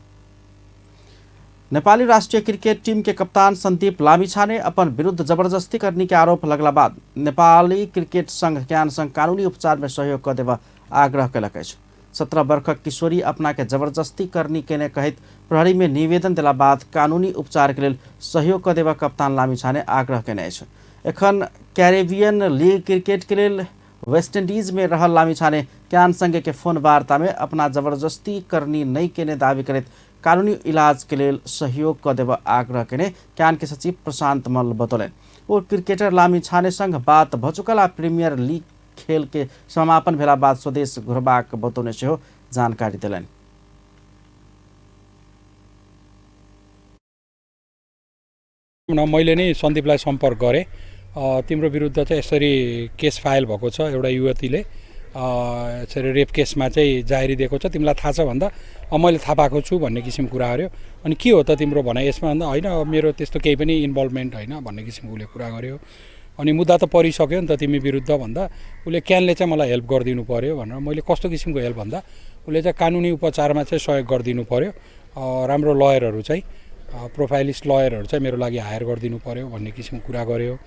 नेपाली राष्ट्रीय क्रिकेट टीम के कप्तान संदीप लामिछाने अपन विरुद्ध जबरदस्ती करने के आरोप लगला बाद नेपाली क्रिकेट संघ ज्ञान संघ कानूनी उपचार में सहयोग क देबऽ आग्रह केलक अछि। 17 वर्षक किशोरी अपना के जबरदस्ती करनी केने कहैत प्रहरी में निवेदन देला बाद कानूनी उपचार के लेल सहयोग क देबऽ कप्तान लामिछाने आग्रह केने अछि। एखन कैरेबियन लीग क्रिकेट के लेल वेस्ट इंडीज में रहल लामिछाने क्यान संघ के फोन वार्ता में अपना जबरदस्ती करनी नहीं केने दावी करैत कानूनी इलाज के लेल सहयोग क देबऽ आग्रह केने क्यान के सचिव प्रशांत मल्ल बतौलनि। ओ क्रिकेटर लामिछाने संग बात भ चुकल आ प्रीमियर लीग खेल के समापन भेला बाद स्वदेश घुरबाक बतौने सेहो जानकारी देलनि। मैले नै सन्दीपलाई सम्पर्क गरेँ, तिम्रो विरुद्ध चाहिँ यसरी केस फाइल भएको छ, एउटा युवतीले यसरी रेप केसमा चाहिँ जाहेरी दिएको छ, तिमीलाई थाहा छ भन्दा मैले थाहा पाएको छु भन्ने किसिमको कुरा गर्यो। अनि के हो त तिम्रो भनाइ यसमा भन्दा होइन मेरो त्यस्तो केही पनि इन्भल्भमेन्ट होइन भन्ने किसिमको उसले कुरा गर्यो। अनि मुद्दा त परिसक्यो नि त तिमी विरुद्ध भन्दा उसले क्यानले चाहिँ मलाई हेल्प गरिदिनु पऱ्यो भनेर, मैले कस्तो किसिमको हेल्प भन्दा उसले चाहिँ कानुनी उपचारमा चाहिँ सहयोग गरिदिनु पऱ्यो, राम्रो लयरहरू चाहिँ प्रोफाइलिस्ट लयरहरू चाहिँ मेरो लागि हायर गरिदिनु पऱ्यो भन्ने किसिमको कुरा गर्यो।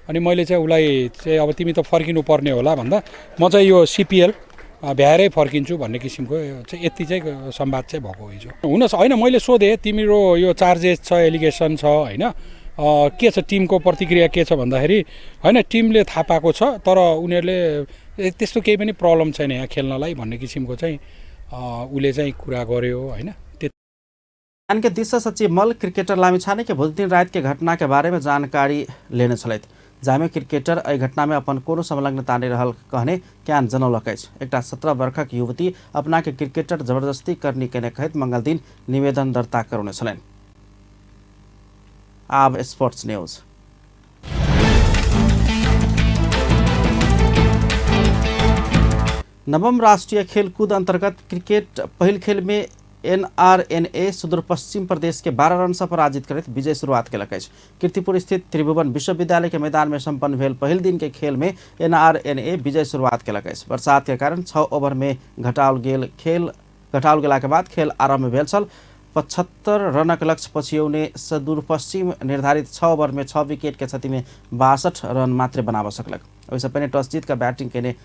अनि मैले चाहिँ उसलाई चाहिँ अब तिमी त फर्किनु पर्ने होला भन्दा म चाहिँ यो सिपिएल भ्याएरै फर्किन्छु भन्ने किसिमको चाहिँ यति चाहिँ संवाद चाहिँ भएको हिजो। हुन होइन मैले सोधेँ तिम्रो यो चार्जेस छ, एलिगेसन छ होइन, के छ टिमको प्रतिक्रिया के छ भन्दाखेरि होइन टिमले थाहा पाएको छ तर उनीहरूले त्यस्तो केही पनि प्रब्लम छैन यहाँ खेल्नलाई भन्ने किसिमको चाहिँ उसले चाहिँ कुरा गर्यो होइन। के दिशा सचिव मल्ल क्रिकेटर लामिछाने के बुध दिन रात के घटना के बारे में जानकारी लेने छलथि, जाहिमे क्रिकेटर एहि घटना में अपन कोनो संलग्नता नहि रहल कहने क्यान जनौलक अछि। एकटा 17 वर्षक युवती अपना के क्रिकेटर जबरदस्ती करनी केने कहैत मंगल दिन निवेदन दर्ता करौने छलनि। आब स्पोर्ट्स न्यूज। नवम राष्ट्रिय खेलकूद अंतर्गत क्रिकेट पहिल खेल में एनआरएनए सुदूरपश्चिम प्रदेश के 12 रन से पराजित करैत विजय शुरुआत केलक अछि। कीर्तिपुर स्थित त्रिभुवन विश्वविद्यालय के मैदान में संपन्न भेल पहिल दिन के खेल में एनआरएनए विजय शुरुआत केलक अछि। बरसात के कारण 6 ओवर में घटाओल गेला के बाद खेल आरम्भ भेल छल। 75 रनक लक्ष्य पछियौने सुदूरपश्चिम निर्धारित 6 ओवर में 6 विकेट के क्षति में 62 रन मात्र बनाब सकलक। ओहिसँ पहिने टॉस जीत कऽ बैटिंग केने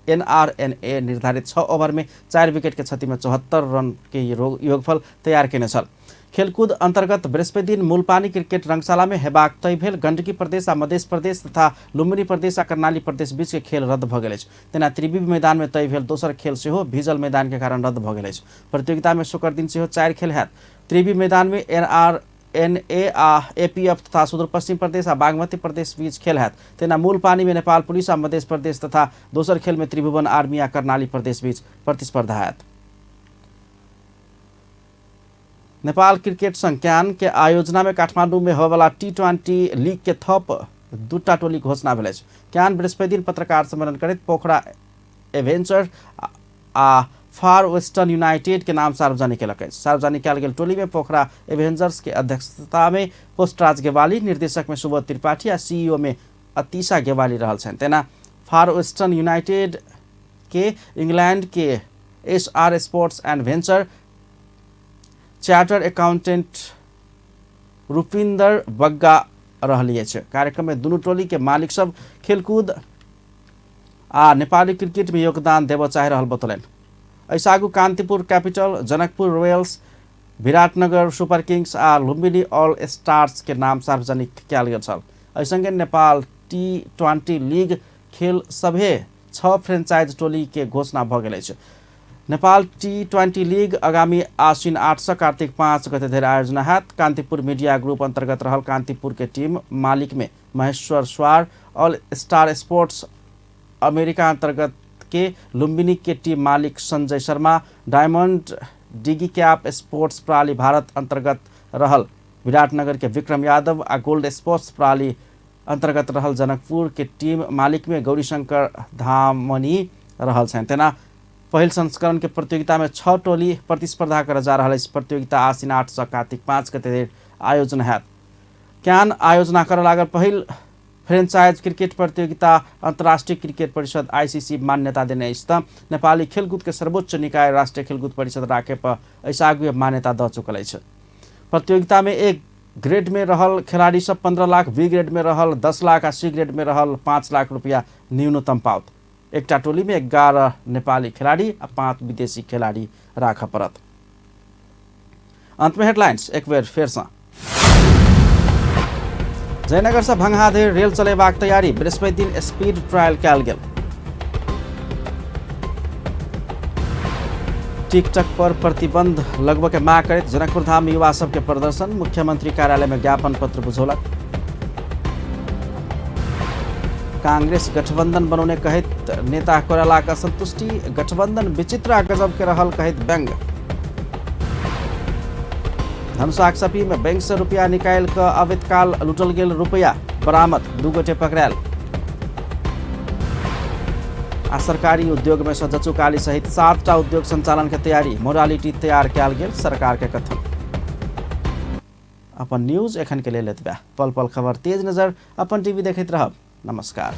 एनआरएनए निर्धारित 6 ओवर में 4 विकेट के क्षति में 74 रन के योगफल तैयार केने छल। खेलकूद अंतर्गत बृहस्पति दिन मूलपानी क्रिकेट रंगशाला में हेबाक तय भेल गंडकी प्रदेश आ मध्य प्रदेश तथा लुम्बिनी प्रदेश आ कर्णाली प्रदेश बीच के खेल रद्द भऽ गेल अछि। तेना त्रिवी मैदान में तय भेल दोसर खेल सेहो भीजल मैदान के कारण रद्द भऽ गेल अछि। प्रतियोगिता में शुक्र दिन सेहो 4 खेल हैत। त्रिवी मैदान में एनआरएनए आ एपीएफ तथा सुदूरपश्चिम प्रदेश आ बागमती प्रदेश बीच खेल हैत। तेना मूलपानी में नेपाल पुलिस आ मध्य प्रदेश तथा दोसर खेल में त्रिभुवन आर्मी आ कर्णाली प्रदेश बीच प्रतिस्पर्धा हैत। नेपाल क्रिकेट संघ क्यान के आयोजना में काठमांडू में होबयवला T20 league के थप 2 टोली घोषणा भेल अछि। क्यान बृहस्पति दिन पत्रकार सम्मेलन करैत पोखरा एवेंचर आ फार वेस्टर्न यूनाइटेड के नाम सार्वजनिक केलक अछि। सार्वजनिक कयल गेल टोली में पोखरा एवेंजर्स के अध्यक्षता में पुष्पराज गेवाली, निर्देशक में सुबोध त्रिपाठी आ सीईओ में अतीशा गेवाली रहल छनि। तेना फार वेस्टर्न यूनाइटेड के इंग्लैंड के SR sports and venture charter accountant Rupinder Bagga रहली अछि। कार्यक्रम में दुनू टोली के मालिक सब खेलकूद आ नेपाली क्रिकेट में योगदान देबऽ चाहि रहल बतौलनि। एहिसँ आगू Kantipur capital, Janakpur royals, Biratnagar super kings आ लुम्बिनी ऑल स्टार्स के नाम सार्वजनिक कयल गेल छल। एहि संगे नेपाल T20 league खेल सभे 6 फ्रेंचाइज टोली के घोषणा भऽ गेल अछि। नेपाल T20 league आगामी आश्विन 8 से कार्तिक 5 गते धरि आयोजना हैत। कांतिपुर मीडिया ग्रुप अंतर्गत रहल कांतिपुर के टीम मालिक में Maheshwar Swar, all star sports America अंतर्गत के लुम्बिनी के टीम मालिक Sanjay Sharma, diamond digi cap sports प्रणाली भारत अंतर्गत रहल विराटनगर के विक्रम यादव आ गोल्ड स्पोर्ट्स प्रणाली अंतर्गत रहल जनकपुर के टीम मालिक में गौरीशंकर धामनी रहल छनि। तेना पहिल संस्करण के प्रतियोगिता में 6 टोली प्रतिस्पर्धा कर जा रहल अछि। प्रतियोगिता आश्विन 8 से कार्तिक 5 गते आयोजन हैत। क्यान आयोजना कर लागल पहिल फ्रेंचाइज क्रिकेट प्रतियोगिता अंतर्राष्ट्रीय क्रिकेट परिषद आईसीसी मान्यता देने अछि त नेपाली खेलकूद के सर्वोच्च निकाय राष्ट्रिय खेलकूद परिषद राकेप एहिसँ आगू मान्यता दऽ चुकल अछि। प्रतियोगिता में एक ग्रेड में रहल खिलाड़ी सब 15 लाख, बी ग्रेड में रहल 10 लाख आ सी ग्रेड में रहल 5 लाख रुपया न्यूनतम पाओत। एकटा टोली में 11 नेपाली खिलाड़ी आ 5 विदेशी खिलाड़ी राखऽ पड़त। अंत में हेडलाइंस एक बेर फेरसँ। जयनगर से भंगहा धरि रेल चलेबाक तैयारी, बृहस्पति दिन स्पीड ट्रायल कयल गेल। टिकटक पर प्रतिबंध लगबऽ के मांग करैत जनकपुर धाम युवा सबके प्रदर्शन, मुख्यमंत्री कार्यालय में ज्ञापन पत्र बुझौलक। कांग्रेस गठबंधन बनौने कहैत नेता कोइरालाक असंतुष्टि, गठबंधन विचित्र आ गजब के रहल कहैत व्यंग्य। धनुषाक सपी में बैंक से रुपया निकालि कऽ अबैत काल लूटल गेल रुपया बरामद, 2 गोटे पकड़ायल। आ सरकारी उद्योग में सँ जचुकाली सहित 7टा उद्योग संचालन के तैयारी, मोरालिटी तैयार कयल गेल सरकार के कथन। अपन न्यूज एखन के लेल एतबे। पल पल खबर तेज नजर अपन टीवी देखैत रहब। नमस्कार।